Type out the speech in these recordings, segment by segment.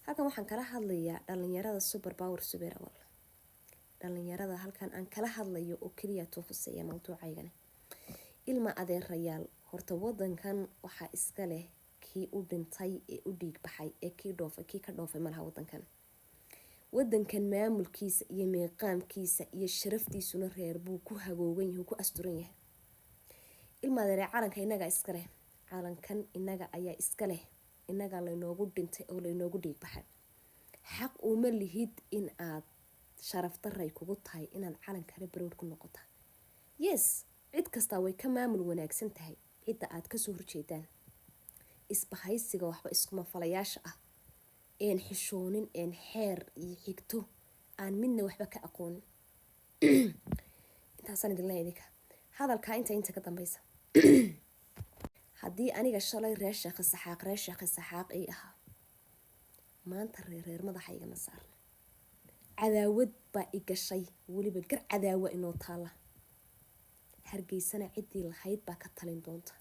Halkan waxaan kala hadlayaa dhalinyarada super power, Subeer Awal. Dhalinyarada halkan aan kala hadlayo oo keliya tuu khuseeya mawduucaygani. Ilma adeerayaal, horta wadankan waxaa iska leh kii u dhintay ee u dhiig baxay ee kii dhoofay, kii ka dhoofay malaha wadankan. Wadankan maamulkiisa iyo meeqaamkiisa iyo sharaftiisuna reer buu ku hagoogan yahay, ku asturan yahay. Ilma adeere, calanka inaga iska leh, calankan inaga ayaa iska leh, inagaa laynoogu dhintay oo laynoogu dhiig baxay. Xaq uma lihid in aad sharaf daray kugu tahay inaad calankale proud ku noqota. Yes, cid kastaa way ka maamul wanaagsan tahay cidda aad kasoo horjeedaan. Isbahaysiga waxba iskuma falayaasha ah een xishoonin, een xeer iyo xigto aan midna waxba ka aqoonin, intaasaan idin leeyahay. Idinka hadalkaa inta ka dambeysa, haddii aniga shalay reer Sheekh Saxaaq, reer Sheekh Saxaaq ii ahaa, maanta reer madaxa igama saarna. Cadaawad baa i gashay, weliba gar cadaawa inoo taala. Hargeysana ciddii lahayd baa ka talin doonta.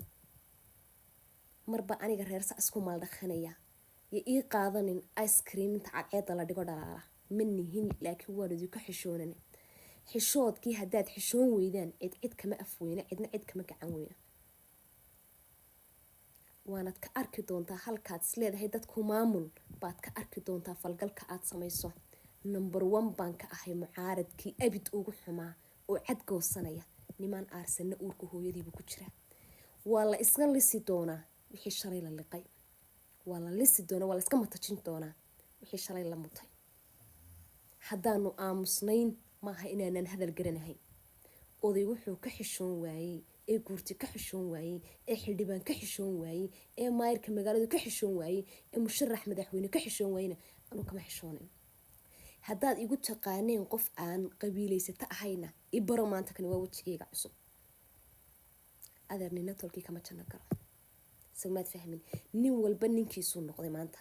Marba aniga reersa isku maaldhaqanaya yo ii qaadanin ice cream inta cadceeda la dhigo dhalaala ma nihin, laakiin waan idinka xishoonan. Xishoodkii haddaad xishoon weydaan, cid cid kama afweyna, cidna cid kama gacan weyna. Waanaad ka arki doontaa halkaad isleedahay dadku maamul baad ka arki doontaa falgalka aad samayso. Number one baan ka ahay mucaaradkii abid ugu xumaa oo cad goosanaya. Nimaan aarsanna uurka hooyadiiba ku jira. Waa la iska lisi doonaa wixii shalay la liqay, waa la lisi doonaa, waa la iska matajin doonaa wixii shalay la mutay. Haddaanu aamusnayn, maaha inaanan hadal garanahayn. Oday wuxuu ka xishoon waayey ee guurti ka xishoon waayey ee xildhibaan ka xishoon waayey ee maayirka magaaladu ka xishoon waayey ee musharax madaxweyne ka xishoon waayeyna, anuu kama xishoonayn. Haddaad igu taqaaneen qof aan qabiilaysato ahayna, ibaro maanta. Kani waa wejigayga cusub. Adeer, nina tolkii kama janno galo, sawmaad fahmin? Nin walba ninkiisuu noqday maanta,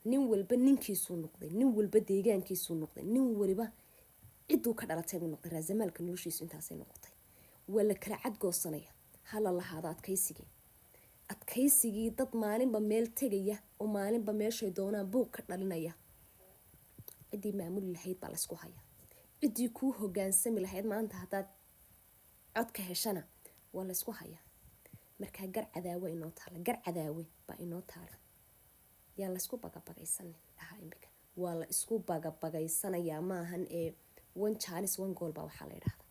nin walba ninkiisuu noqday, nin walba deegaankiisuu noqday, nin waliba cidduu ka dhalatay buu noqday. Raasamaalka noloshiisu intaasay noqotay. Waa la kala cadgoosanaya. Hala lahaado adkaysigii, adkaysigii. Dad maalinba meel tegaya oo maalinba meeshay doonaan buuq ka dhalinaya, ciddii maamuli lahayd baa laysku haya. Ciddii kuu hogaansami lahayd maanta haddaad codka heshana, waa laysku hayaa. Markaa gar cadaawe inoo taala, gar cadaawe baa inoo taala. Yaan laysku bagabagaysanin dhaha. Imika waa la isku bagabagaysanayaa maahan ee one chance, one goal baa waxaa la yidhahdaa.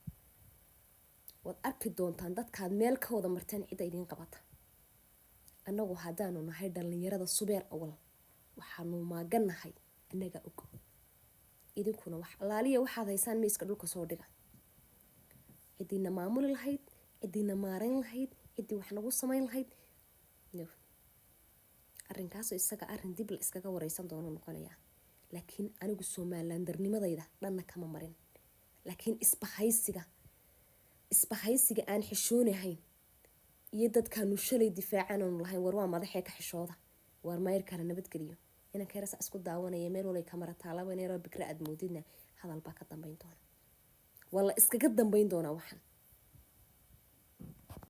Waad arki doontaan dadkaad meel ka wada marteen cidda idiin qabata. Annagu haddaanu nahay dhalinyarada Subeer Awal, waxaanu maaganahay annagaa og. Idinkuna wax alaaliya waxaad haysaan miiska dhulka soo dhiga. Cidiina maamuli lahayd, cidiina maarayn lahayd, ciddii wax nagu samayn lahayd, no. Arrinkaasoo isaga arrin dib la iskaga wareysan doono noqonayaa, laakiin anigu Somalilandarnimadayda dhanna kama marin. Laakiin isbahaysiga aan xishoonahayn iyo dadkaanu shalay difaacan aanu lahayn, war waa madaxee ka xishooda, waar mayr kale nabadgeliyo, inanka yarasa isku daawanaya meel walay kamara taalaba yaroo bikra aad moodidna, hadal baa ka dambeyn doona. Waa la iskaga dambeyn doonaa waxaan.